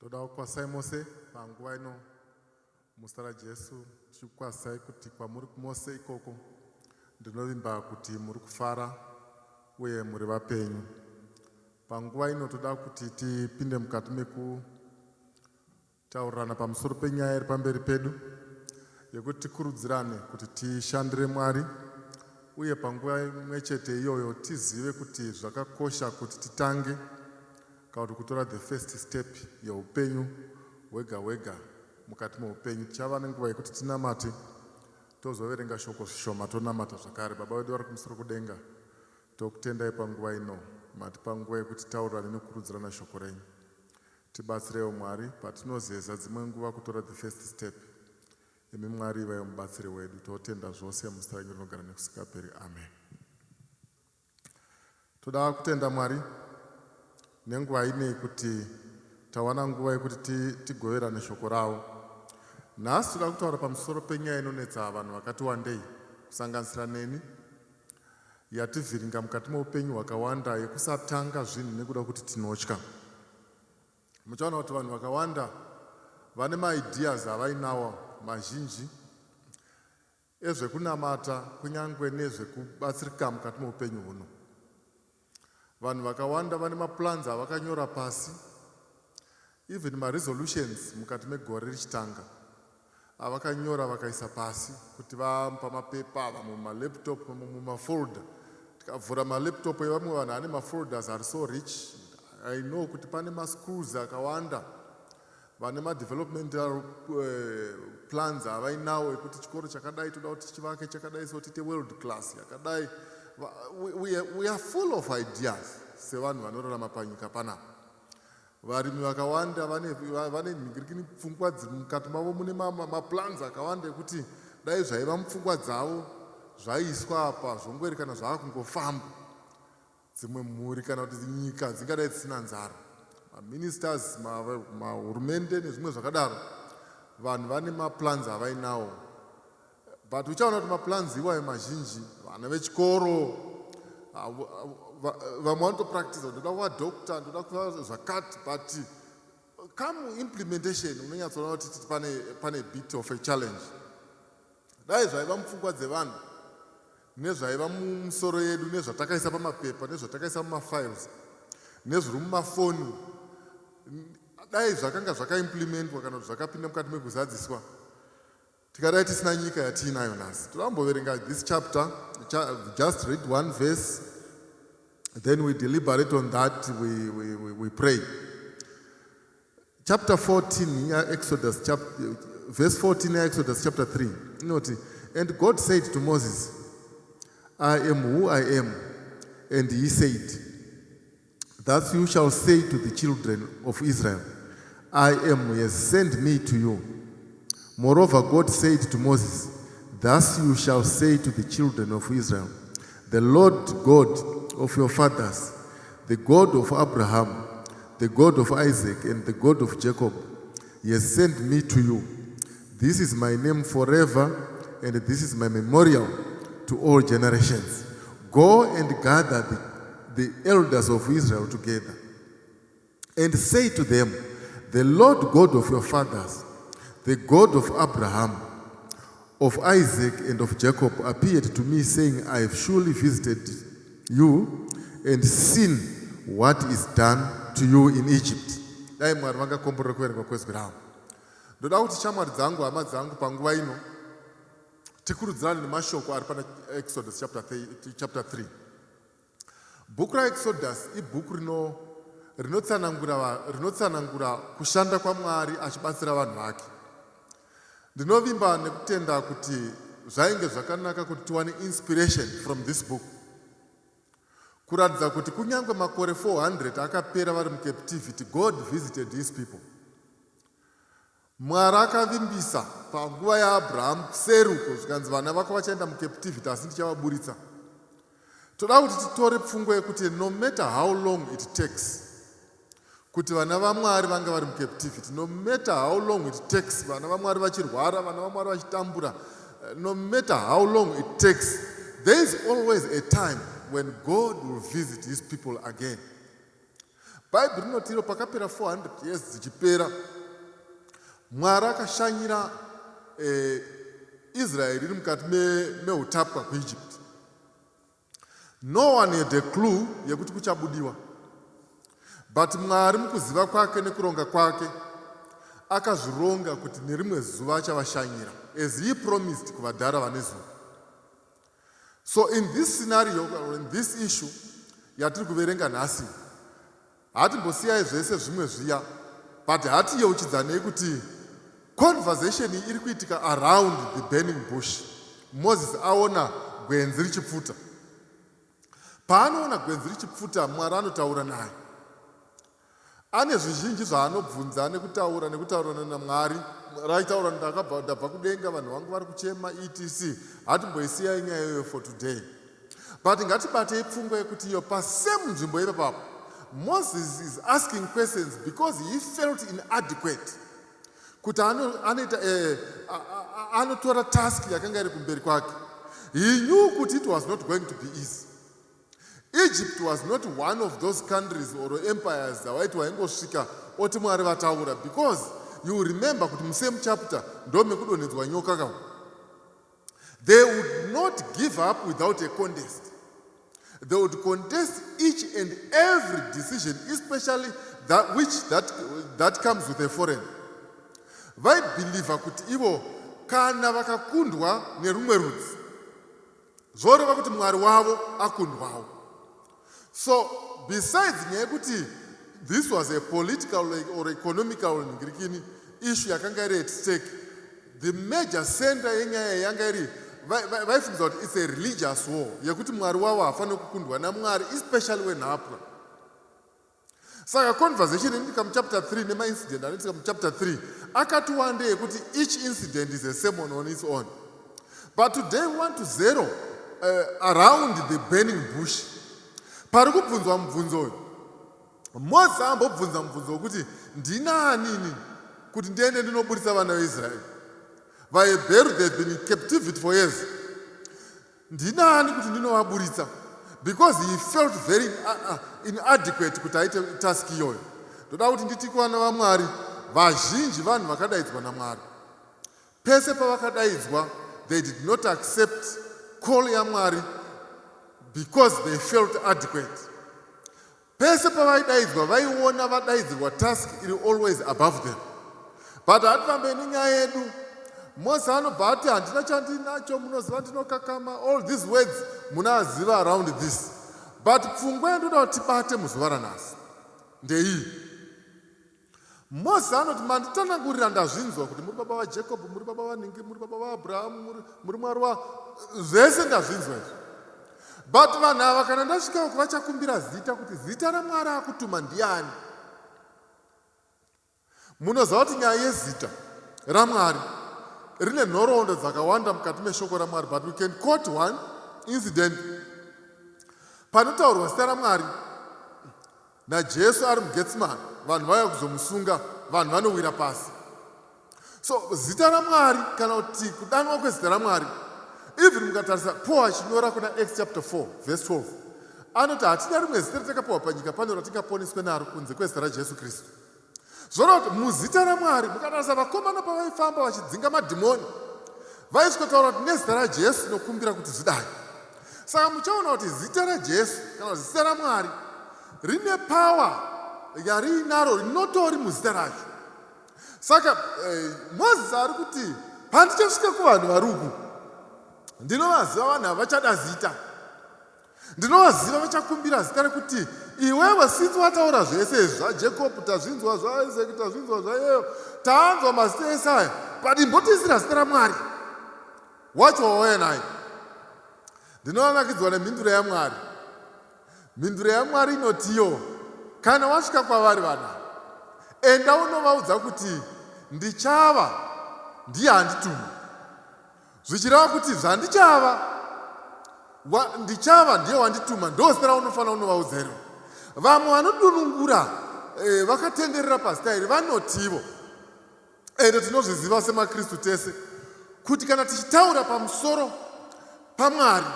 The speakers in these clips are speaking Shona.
Toda kukwazisai mose panguva ino muzita raJesu, tichikukwazisai kuti kwamuri mose ikoko ndinovimba kuti muri kufara uye muri vapenyu. Panguva ino toda kuti tipinde mukati mekutaurirana pamusoro penyaya iri pamberi pedu yekuti tikurudzirane kuti tishandire Mwari, uye panguva imwe chete iyoyo tizive kuti zvakakosha kuti titange kana kuti kutora the first step yeupenyu hwega hwega mukati meupenyu. Tichava nenguva yekuti tinamate, tozoverenga shoko zvishoma, tonamata zvakare. Baba vedu vari kumusoro kudenga, tokutendai panguva ino matipa nguva yekuti taurirane nekukurudzirana shoko renyu. Tibatsireiwo Mwari patinozeza dzimwe nguva kutora the first step. Imi Mwari, ivaiwo mubatsiri wedu. Totenda zvose muzita renyu rinogara nekusingaperi. Amen. Toda kutenda Mwari nenguva inei kuti tawana nguva yekuti tigoverane shoko ravo. Nhasi toda kutaura pamusoro penyaya inonetsa vanhu vakati wandei, kusanganisira neni, yativhiringa mukati meupenyu hwakawanda, yekusatanga zvinhu nekuda kuti tinotya. Muchaona kuti vanhu vakawanda vane maideas avainawo mazhinji ezvekunamata kunyange nezvekubatsirika mukati meupenyu huno. Vanhu vakawanda vane maplans avakanyora pasi, even maresolutions mukati megore richitanga avakanyora vakaisa pasi kuti pamapepa, vamwe mumalaptop, vamwe mumafolder. Tikavhura malaptop evamwe vanhu, ane mafolders ari so rich. I know kuti pane maschools akawanda vane madevelopmental plans avainawo ekuti chikoro chakadai toda kuti chivake chakadai, so tiite world class yakadai. We are full of ideas sevanhu vanorarama panyika panapa. Varimi vakawanda vane nhingirikini, pfungwa dziri mukati mavo, mune maplans akawanda ekuti dai zvaiva mupfungwa dzavo zvaiswa apa, zvongweri kana zvaakungofamba, dzimwe mhuri kana kuti nyika dzingadai dzisina nzara. Maministers, mahurumende nezvimwe zvakadaro, vanhu vane maplans avainawo, but uchaona kuti maplans iwayo mazhinji, vana vechikoro vamwe vanotopractice, ndoda kuva doctor, ndoda kuva zvakati, but come implementation unonyatsoona kuti pane bit of a challenge. Dai zvaiva mupfungwa dzevanhu nezvaiva mumusoro yedu nezvatakaisa pamapepa nezvatakaisa mumafiles nezviri mumafoni, dai zvakanga zvakaimplementwa kana kuti zvakapinda mukati mekuzadziswa, tikadai tisina nyika yatiinayo nhasi. Toda kumboverenga this chapter, just read one verse, then we deliberate on that, we pray. Chapter 14 yaExodus, verse 14 yaExodus chapter 3 inoti, "And God said to Moses, 'I am who I am.' And he said, 'Thus you shall say to the children of Israel, I am has sent me to you.' Moreover, God said to Moses, 'Thus you shall say to the children of Israel, The Lord God of your fathers, the God of Abraham, the God of Isaac, and the God of Jacob, he has sent me to you. This is my name forever, and this is my memorial to all generations. Go and gather the elders of Israel together and say to them, The Lord God of your fathers, the God of Abraham, of Isaac, and of Jacob, appeared to me, saying, I have surely visited you and seen what is done to you in Egypt." Dai Mwari vangakomborera kuverengwa kwezwi ravo. Ndoda kuti shamwari dzangu, hama dzangu, panguva ino tikurudzirane nemashoko ari pana Exodus chapter 3. Bhuku raExodus ibhuku rinotsanangura kushanda kwaMwari achibatsira vanhu vake. Ndinovimba nekutenda kuti zvainge zvakanaka kuti tiwane inspiration from this book, kuratidza kuti kunyange makore 400 akapera vari mucaptivity, God visited his people. Mwari akavimbisa panguva yaAbrahamu kuseruko, zvikanzi, "Vana vako vachaenda mucaptivity, asi ndichavaburitsa." Toda kuti titore pfungwa yekuti no matter how long it takes kuti vana vaMwari vange vari mucaptivity, no matter how long it takes vana vaMwari vachirwara, vana vaMwari vachitambura, no matter how long it takes, there is always a time when God will visit his people again. Bhaibheri rinoti iro pakapera 400 years dzichipera, Mwari akashanyira Israeri iri mukati meutapwa kuEgypt. No one had a clue yekuti kuchabudiwa, but Mwari mukuziva kwake nekuronga kwake akazvironga kuti nerimwe zuva achavashanyira, as he promised kuvadhara vane zuva. So in this scenario or in this issue yatiri kuverenga nhasi, hatimbosiyai zvese zvimwe zviya, but hatiyeuchidzanei kuti conversation iyi iri kuitika around the burning bush. Moses aona gwenzi richipfuta. Paanoona gwenzi richipfuta, Mwari anotaura naye. Ane zvizhinji zvaanobvunza nekutaura nekutaurirana naMwari. Mwari aitaura, ndakabva ndabva kudenga, vanhu vangu vari kuchema, etc. Hatimboisiyai nyaya iyoyo for today, but ngatibatei pfungwa yekuti iyo pasame nzvimbo ipapapo Moses is asking questions because he felt inadequate kuti anoita anotora task yakanga iri kumberi kwake. He knew kuti it was not going to be easy. Egypt was not one of those countries or empires dzawaiti waingosvika oti Mwari vataura, because you remember kuti musame chapter ndo mekudonhedzwa nyoka ka. They would not give up without a contest. They would contest each and every decision, especially that which that comes with a foreign. Vaibhilivha kuti ivo kana vakakundwa nerumwe rudzi, zvoreva kuti Mwari wavo akundwawo. So besides nyaya yekuti this was a political or economical ngirikini issue yakanga iri at stake, the major center yenyaya yanga iri, vaifungidza kuti it's a religious war yekuti Mwari wavo haafaniri kukundwa naMwari, especially wenhapwa. Saka conversation inoitika muchapter 3 nemaincident anoitika muchapter 3 akati wande yekuti each incident is a sermon on its own. But today we want to zero around the burning bush. Pari kubvunzwa mubvunzo uyu, Mozisi ambobvunza mubvunzo wekuti, "Ndinani inini kuti ndiende ndinoburitsa vana veIsraeri vaHebheru? They've been in captivity for years. Ndinani kuti ndinovaburitsa?" Because he felt very inadequate kuti aite task iyoyo. Ndoda kuti nditi kuvana vaMwari vazhinji, vanhu vakadaidzwa naMwari, pese pavakadaidzwa, they did not accept call yaMwari because they felt adequate. Pese pavaidaidzwa, vaiona vadaidzirwa task iri always above them. But hatifambei nenyaya yedu. Mose anobva ati, "Handina chandinacho, munoziva ndinokakama." All these words munoaziva around this, but pfungwa yandoda kuti tibate muzuva ranhasi ndeiyi. Mose anoti, "Manditsanangurira, ndazvinzwa kuti muri baba vaJacob, muri baba vanhingi, muri baba vaAbrahamu, muri Mwari wa zvese. Ndazvinzwa izvi, but vanhu ava kana ndasvika uku vachakumbira zita, kuti zita raMwari akutuma ndiani?" Munoziva kuti nyaya yezita raMwari rine nhoroondo dzakawanda mukati meshoko raMwari, but we can quote one incident panotaurwa zita raMwari naJesu ari muGetsimani. Vanhu vauya kuzomusunga, vanhu vanowira pasi. So zita raMwari, kana kuti kudanwa kwezita raMwari, even mukatarisa Paul achinyora kuna Acts chapter 4 verse 12, anoti hatina rimwe zita ratakapiwa panyika pano ratingaponeswe naro kunze kwezita raJesu Kristu. Zvoreva kuti muzita raMwari, mukatarisa vakomana pavaifamba vachidzinga madhimoni, vaisvikotaura kuti, "Nezita raJesu nokumbira kuti zvidai." Saka muchaona kuti zita raJesu kana kuti zita raMwari rine power yariinaro rinotori muzita racho. Saka Mozisi ari kuti, "Pandichasvika kuvanhu vari uku, ndinovaziva vanhu havachada zita. Ndinovaziva vachakumbira zita rekuti iwewe, since wataura zvese izvi, zvaJacob tazvinzwa, zvaIsaki tazvinzwa, zvayeyo taanzwa, mazita ese aya, but imbotiisira zita raMwari wacho wauya naye." Ndinovanakidzwa nemhinduro yaMwari. Mhinduro yaMwari inotiyo, "Kana wasvika kwavari vana, enda unovaudza kuti ndichava ndiye handituma," zvichireva kuti zvandichava, ndichava ndiye wandituma, ndo zita raunofanira unovaudza iro. Vamwe vanodunungura vakatenderera pazita iri vanotivo, ende tinozviziva semaKristu tese kuti kana tichitaura pamusoro paMwari,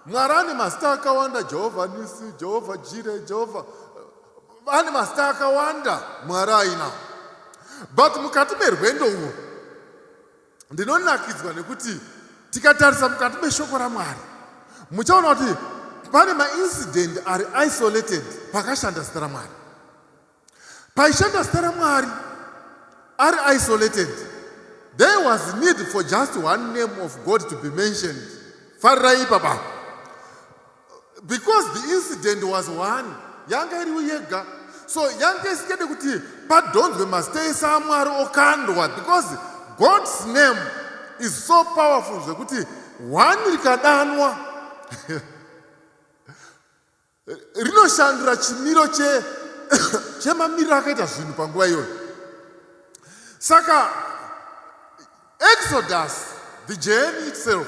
Mwari ane mazita akawanda: Jehovha Nisi, Jehovha Jire, Jehovha. Vane mazita akawanda Mwari ainawo. But mukati merwendo urwu ndinonakidzwa nekuti tikatarisa mukati meshoko raMwari muchaona kuti pane maincident ari isolated pakashanda zita raMwari. Paishanda zita raMwari ari isolated, there was need for just one name of God to be mentioned. Farirai ipapa. Because the incident was one, yanga iri yega. So yanga isingade kuti padhonzwe mazita ese aMwari okandwa because God's name is so powerful zvekuti one rikadanwa rinoshandura chimiro chemamiriro akaita zvinhu panguva iyoyo. Saka Exodus, the journey itself,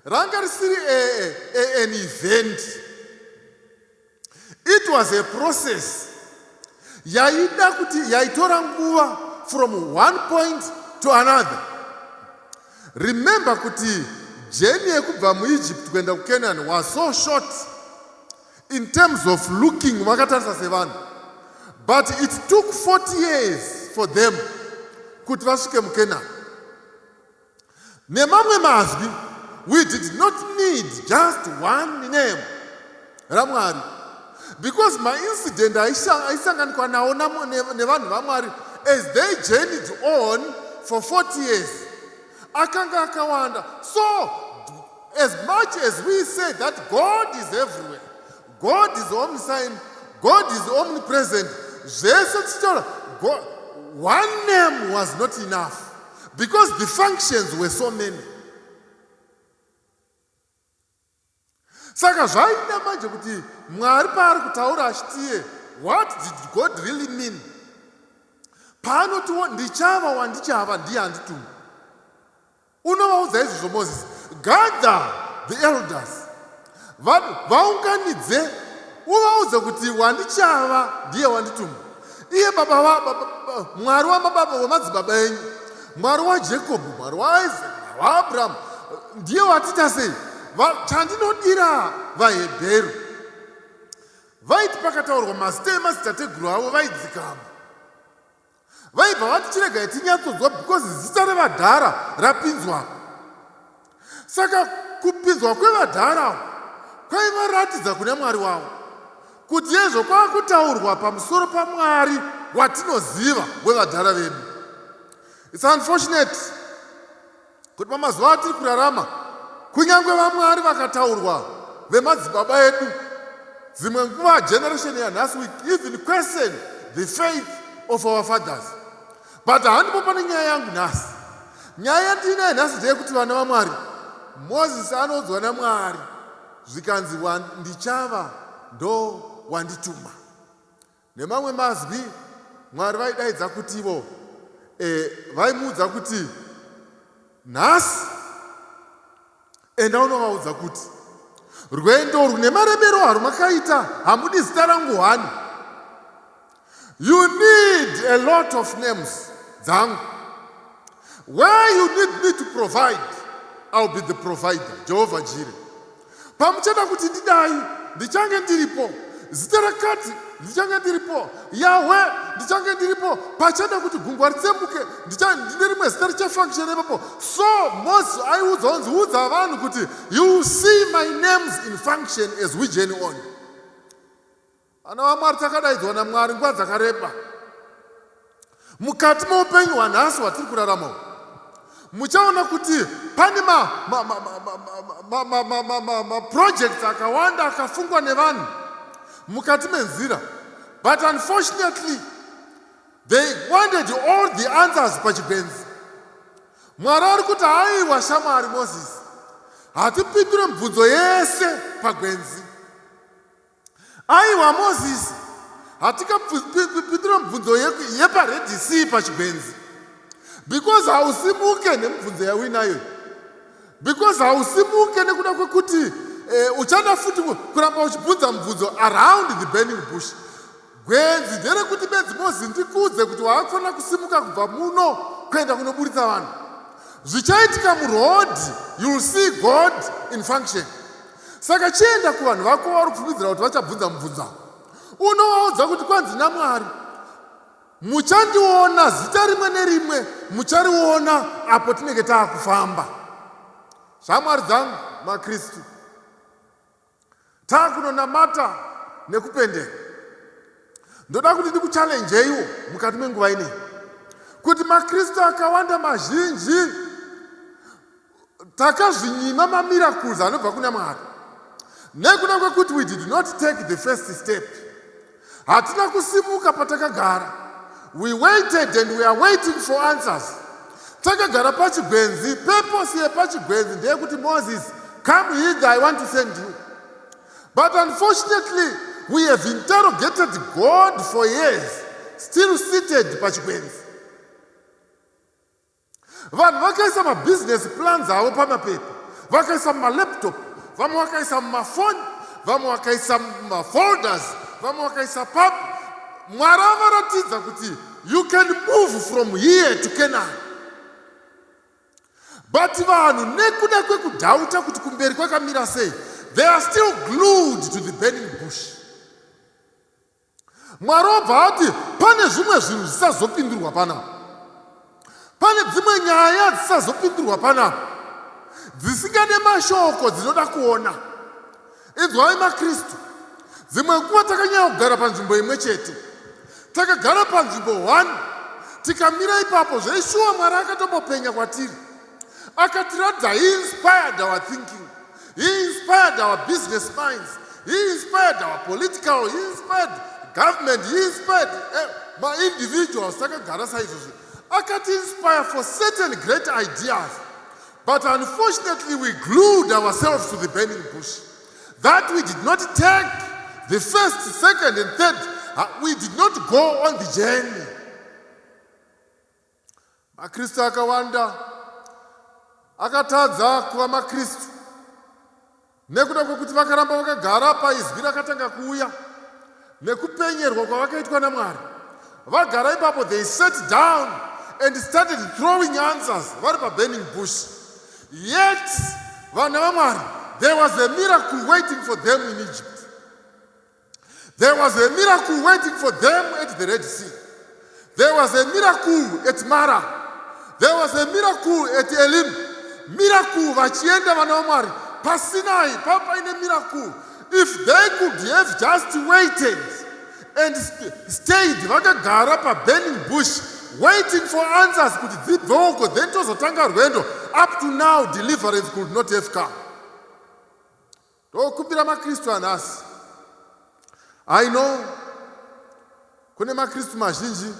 ranga risiri an event. It was a process yaida kuti yaitora nguva from one point to another. Remember kuti journey yekubva muEgypt kuenda kuCanaan was so short in terms of looking vakatarisa sevanhu, but it took 40 years for them kuti vasvike muCanaan. Nemamwe mazwi, we did not need just one name raMwari because maincident aisanganikwa nawo nevanhu vaMwari as they journeyed on for 40 years akanga akawanda. So as much as we say that God is everywhere, God is omniscient, God is omnipresent, zvese tichitaura, one name was not enough because the functions were so many. Saka zvaida manje kuti Mwari paari kutaura achitiye, what did God really mean paanoti ndichava wandichava ndiye andituma? Unovaudza izvozvo Moses, gather the elders, vaunganidze, uvaudze kuti wandichava ndiye wandituma, iye baba Mwari wamababa wamadzibaba enyu, Mwari waJacob, Mwari waIsaac, Mwari waAbraham, ndiye watiita sei. Chandinodira vaHebheru, vaiti pakataurwa mazita emadzitateguru avo vaidzikama, vaibva vati chiregai tinyatsodzwa because zita revadhara rapinzwa. Saka kupinzwa kwevadhara kwaivaratidza kune Mwari wavo kuti yezvo kwakutaurwa pamusoro paMwari watinoziva wevadhara vedu. It's unfortunate kuti pamazuva atiri kurarama, kunyange vamwari vakataurwa vemadzibaba edu, dzimwe nguva generation yanhasi, we even question the faith of our fathers. But handipo pane nyaya yangu nhasi. Nyaya yandinayo nhasi ndeyekuti, vana vaMwari, Mozisi anoudzwa naMwari zvikanzi, "Ndichava ndo wandituma." Nemamwe mazwi, Mwari vaidaidza kuti ivo vaimuudza kuti nhasi enda unovaudza kuti rwendo rune marebero harumakaita hamudi zita rangu hani. You need a lot of names dzangu. Where you need me to provide, I'll be the provider, Jehovah Jireh. Pamuchada kuti ndidai, ndichange ndiripo. Zita rakati ndichange ndiripo, Yahwe, ndichange ndiripo. Pachada kuti gungwa ritsembuke, ndine rimwe zita richafunction ipapo. So Moses aiudza unzi, udza vanhu kuti you will see my names in function as we journey on. Vana vaMwari, takadaidzwa naMwari nguva dzakareba. Mukati meupenyu hwanhasi hwatiri kurarama, muchaona kuti pane maprojects akawanda akafungwa nevanhu mukati menzira, but unfortunately they wanted all the answers pachigwenzi. Mwari ari kuti, haiwa shamwari Mozisi, hatipindure mibvunzo yese pagwenzi. Aiwa Mozisi, hatikapindure mibvunzo yepaRed Sea pachigwenzi, because hausimuke nemibvunzo yauinayo, because hausimuke nekuda kwekuti uchada futi kuramba uchibvunza mibvunzo around the burning bush. Gwenzi nderekuti bedzi Mozi ndikudze kuti waakufanira kusimuka kubva muno kuenda kunoburitsa vanhu. Zvichaitika muroad, you'll see God in function. Saka chienda kuvanhu vako vari kufungidzira kuti vachabvunza mubvunzo. Unovaudza kuti kwanzi naMwari, muchandiona zita rimwe nerimwe muchariona apo tinenge taakufamba. Shamwari dzangu maKristu, taakunonamata nekupendera. Ndoda kuti ndikuchallenjeiwo mukati menguva ineyi kuti maKristu akawanda mazhinji takazvinyima mamiracles anobva kuna Mwari nekuda kwekuti we did not take the first step. Hatina kusimuka patakagara. We waited and we are waiting for answers. Takagara pachigwenzi. Purpose yepachigwenzi ndeyekuti, "Moses, come hither, I want to send you." But unfortunately we have interrogated God for years, still seated pachigwenzi. Vanhu vakaisa mabusiness plans avo pamapepa, vakaisa mumalaptop, vamwe vakaisa mumafoni, vamwe vakaisa mumafolders, vamwe vakaisa papi. Mwari avaratidza kuti you can move from here to Canaan, but vanhu nekuda kwekudoubta kuti kumberi kwakamira sei, they are still glued to the burning bush. Mwari obva ati pane zvimwe zvinhu zvisazopindurwa panapa, pane dzimwe nyaya dzisazopindurwa panapa, dzisingade mashoko, dzinoda kuona. Inzwai maKristu, dzimwe nguva takanyanya kugara panzvimbo imwe chete. Takagara panzvimbo 1, tikamira ipapo. Zveishuwa Mwari akatombopenya kwatiri, akatiratidza. He inspired our thinking, he inspired our business minds, he inspired our political, he inspired government, he inspired maindividuals. Takagara saizvozvo, akati-inspire for certain great ideas, but unfortunately we glued ourselves to the burning bush that we did not take the first, second and third. We did not go on the journey. Makristu akawanda akatadza kuva maKristu nekuda kwekuti vakaramba vakagara paizwi rakatanga kuuya nekupenyerwa kwavakaitwa naMwari. Vagara ipapo, they sat down and started throwing answers vari paburning bush. Yet vana vaMwari, there was a miracle waiting for them in Egypt. There was a miracle waiting for them at the Red Sea. There was a miracle at Mara. There was a miracle at Elim. Miracle vachienda, vana vaMwari, paSinai papaine miracle. If they could have just waited and stayed vakagara paburning bush waiting for answers kuti dzibve uko, then tozotanga rwendo, up to now deliverance could not have come. Ndokumbira maKristu anhasi, I know kune maKristu mazhinji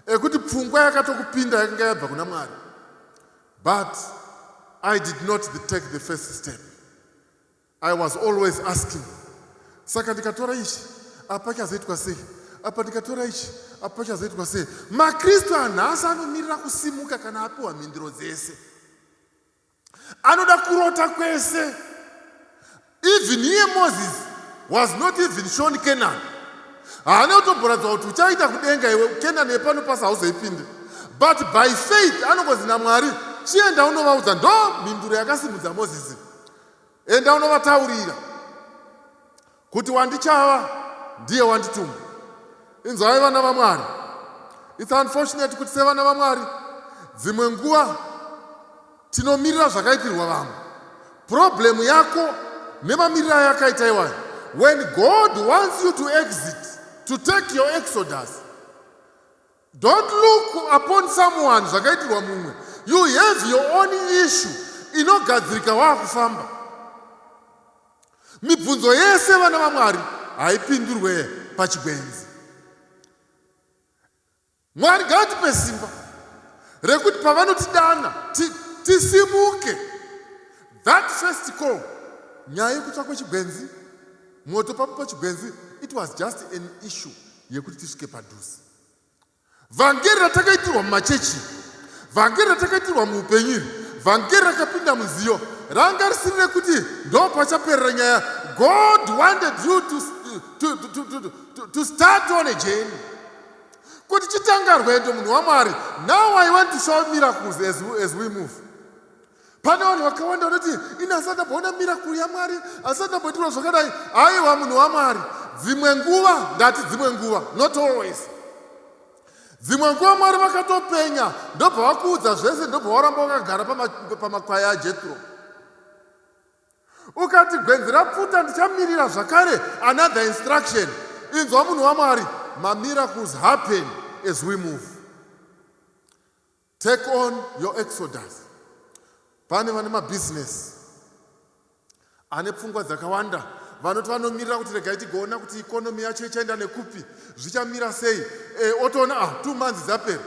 ekuti pfungwa yakatokupinda yakanga yabva kuna Mwari, but I did not take the first step. I was always asking, saka ndikatora ichi apa chazoitwa sei? Apa ndikatora ichi apa chazoitwa sei? MaKristu anhasi anomirira kusimuka kana apiwa mhinduro dzese. Anoda kurota kwese. Even iye Moses was not even shown Canaan. Haana kutomboratidza kuti uchaita kudenga iwe, Canaan yepano pasi hauzoipinde. But by faith anongozi naMwari, "Chienda unovaudza." Ndo mhinduro yakasimudza Mozisi: "Enda unovataurira kuti wandichava ndiye wandituma." Inzwai vana vaMwari, it's unfortunate kuti sevana vaMwari dzimwe nguva tinomirira zvakaitirwa vamwe. Problem yako nemamiriro ayakaita iwayo, when God wants you to exit, to take your exodus, don't look upon someone, zvakaitirwa mumwe. You have your own issue inogadzirika waakufamba. Mibvunzo yese, vana vaMwari, haipindurwe pachigwenzi. Mwari ngaatipe simba rekuti pavanotidana tisimuke. That first call, nyaya yekutsva kwechigwenzi, moto papo pachigwenzi, it was just an issue yekuti tisvike padhuze. Vhangeri ratakaitirwa mumachechi, vhangeri ratakaitirwa muupenyu iri, vhangeri rakapinda munziyo, ranga risiri rekuti ndo pachaperera nyaya. God wanted you to start on a journey, kuti chitanga rwendo, munhu waMwari. Now I want to show miracles as we move. Pane vanhu vakawanda vanoti, "Ini asati ndamboona miracle yaMwari, asati ndamboitirwa zvakadai." Aiwa, munhu waMwari, Dzimwe nguva, ndati dzimwe nguva, not always. Dzimwe nguva Mwari vakatopenya ndobva vakuudza zvese, ndobva waramba wakagara pamakwai aJetro. Ukati gwenzi rapfuta, ndichamirira zvakare another instruction. Inzwa munhu waMwari, mamiracles happen as we move. Take on your exodus. Pane vane mabhizinesi ane pfungwa dzakawanda, vanoti vanomirira kuti regai tigoona kuti economy yacho ichaenda nekupi, zvichamira sei. Otoona 2 months dzapera,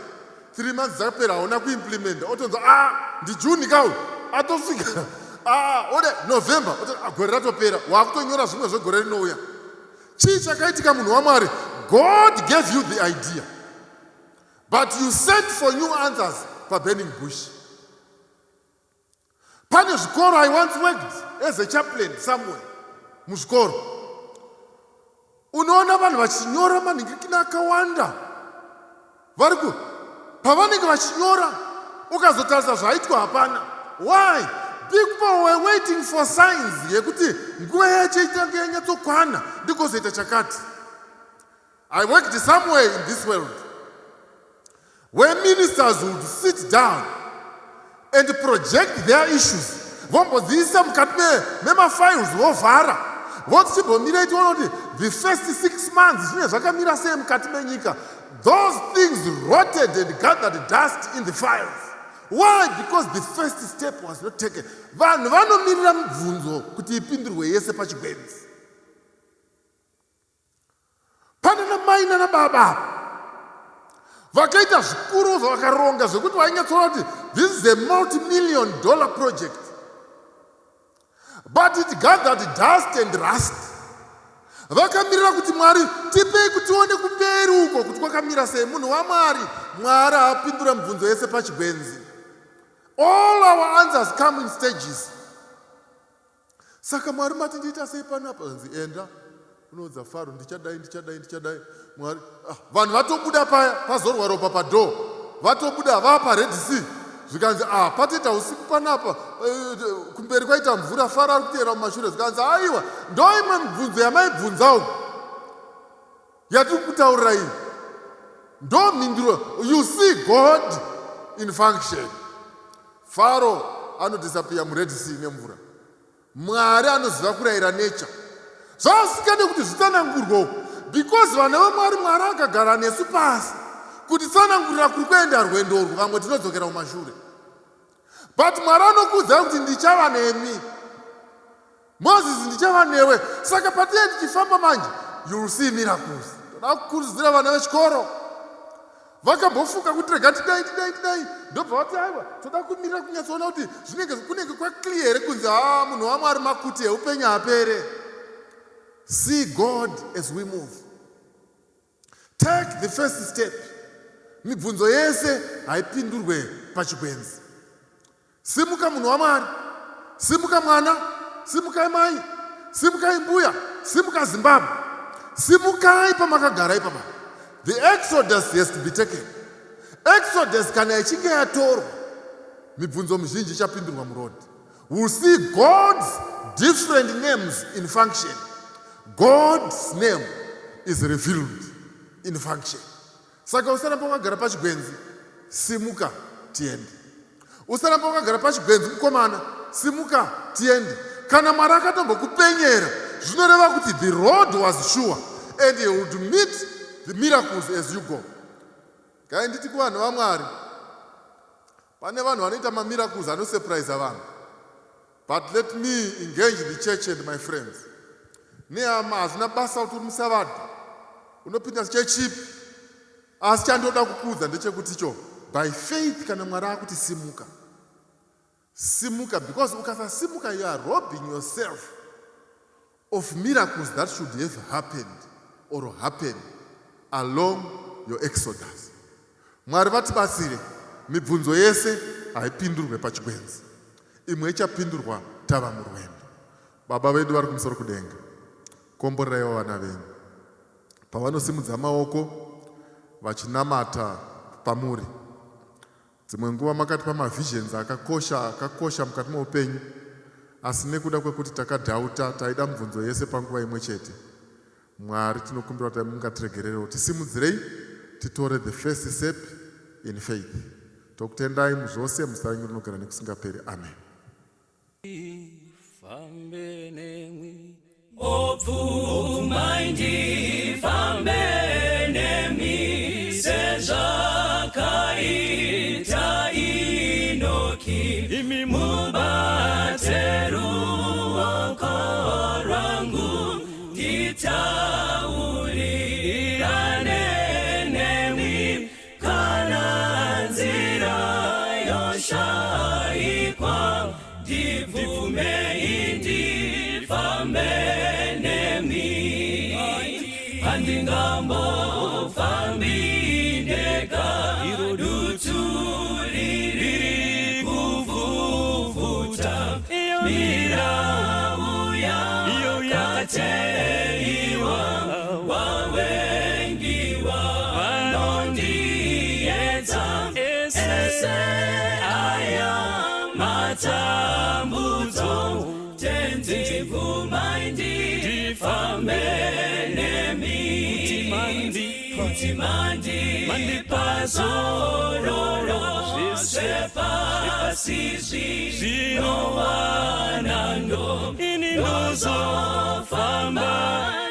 3 months dzapera, hauna kuimplementa. Otonzwa, ah, ndiJune kau atosvika, ah, ode November, ah, gore ratopera, waakutonyora zvimwe zvegore rinouya. Chii chakaitika, munhu waMwari? God gave you the idea, but you search for new answers paburning bush. Pane zvikoro, I once worked as a chaplain somewhere muzvikoro, unoona vanhu vachinyora manhingirikini akawanda vari ku pavanenge vachinyora, ukazotarisa zvaitwa, hapana. Why? People were waiting for signs yekuti nguva yacho itange yanyatsokwana, ndigozoita chakati. I worked somewhere in this world where ministers would sit down and project their issues, vombodziisa mukati memafiles, vovhara, voti chimbomirai tiona kuti the first 6 months zvine zvakamira sei mukati menyika. Those things rotted and gathered dust in the files. Why? Because the first step was not taken. Vanhu vanomirira mibvunzo kuti ipindurwe yese pachigwenzi. Pane namai nanababa vakaita zvikuru zvavakaronga zvekuti vainyatsoona kuti this is a multimillion dollar project, but it gathered dust and rust. Vakamirira kuti Mwari tipei kuti tione kumberi uko kuti kwakamira sei. Munhu waMwari, Mwari haapindura mibvunzo yese pachigwenzi. All our answers come in stages. Saka Mwari mati ndiita sei panapa? Nzi enda unoudza Faro, ndichadai, ndichadai, ndichadai. Mwari, ah, vanhu vatobuda paya pazorwa ropa padoor, vatobuda vapa Red Sea, zvikanzi, ah, patoita usiku panapa, kumberi kwaita mvura, Faro ari kuteera mumashure. Zvikanzi, aiwa, ndo imwe mibvunzo yamaibvunzawo yatiri kutaurira iyi, ndo mhinduro. You see God in function. Faro anodisappear muRed Sea nemvura. Mwari anoziva kurayira nature. Zvaasikade kuti zvitsanangurwe, because vana vaMwari, Mwari akagara nesu pasi kuti tsanangurira kuri kuenda rwendo urwu, vamwe tinodzokera kumashure. But Mwari anokuudzai kuti ndichava nemi, Mozisi, ndichava newe. Saka patinee tichifamba manje, you will see miracles. Toda kukurudzira vana vechikoro vakambofunga kuti rega tidai, tidai, tidai, ndobva vati aiwa, toda kumirira kunyatsoona kuti zvinenge kunenge kwaclear here. Kunzi, ha, munhu waMwari, makuti eupenyu hapere. See God as we move. Take the first step. Mibvunzo yese haipindurwe pachigwenzi. Simuka, munhu waMwari. Simuka, mwana. Simukai, mai. Simukai, mbuya. Simuka, Zimbabwe. Simukai pamakagara ipapa. The exodus has to be taken. Exodus kana ichinge yatorwa, mibvunzo mizhinji ichapindurwa muroad. We'll see God's different names in function. God's name is revealed in function. Saka usaramba wakagara pachigwenzi. Simuka tiende. Usaramba wakagara pachigwenzi, mukomana. Simuka tiende. Kana Mwari akatombokupenyera, zvinoreva kuti the road was sure and he would meet the miracles as you go. Gai nditi kuvanhu vaMwari, pane vanhu vanoita mamiracles anosurprise vanhu, but let me engage the church and my friends nehama. Hazvina basa kuti uri musavadha, unopinda chechipi, asi chandoda kukuudza ndechekuti cho by faith, kana Mwari akuti simuka, simuka, because ukasasimuka, you are robbing yourself of miracles that should have happened or happen along your exodus. Mwari vatibatsire. Mibvunzo yese haipindurwe pachigwenzi. Imwe ichapindurwa tava murwendo. Baba vedu vari kumusoro kudenga, komboreraiwo vana venyu pavanosimudza maoko vachinamata pamuri. Dzimwe nguva makatipa mavisions akakosha, akakosha mukati meupenyu, asi nekuda kwekuti takadoubta, taida mibvunzo yese panguva imwe chete. Mwari, tinokumbira kuti mungatiregererewo, tisimudzirei titore the first step in faith. Tokutendai muzvose, muzita renyu rinogara nekusingaperi. Amen. Fambe nemwi obvumai ndifambe nemi sezvakaita Inoki. Imi mubate ruoko rwangu, nditaurirane nemi. Kana nzira yoshaikwa, ndibvumei ndifambe nemi. Handingambofambi ndega, dutu riri kuvhuvhuta, mirau yakateiwa, vavengi vanondiedza. Ese aya matambudzo, Tenzi, bvumai ndifambe nemi. Kuti mandipa zororo, zvepasi zvinowanando, ini ndozofamba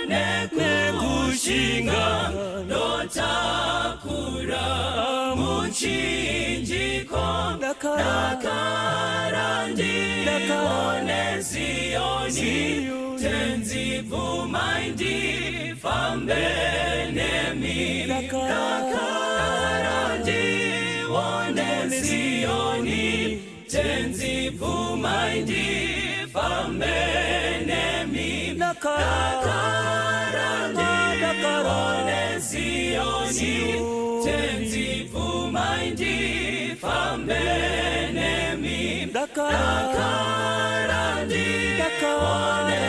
nekushinga, ndotakura muchinjiko. Dakara ndione Ziyoni. Tenzi, bvumai ndifambe nemi. Dakara ndione Ziyoni. Tenzi, bvumai ndifambe nemi. Dakara ndione Ziyoni. Tenzi, bvumai ndifambe nemi. Dakara ndione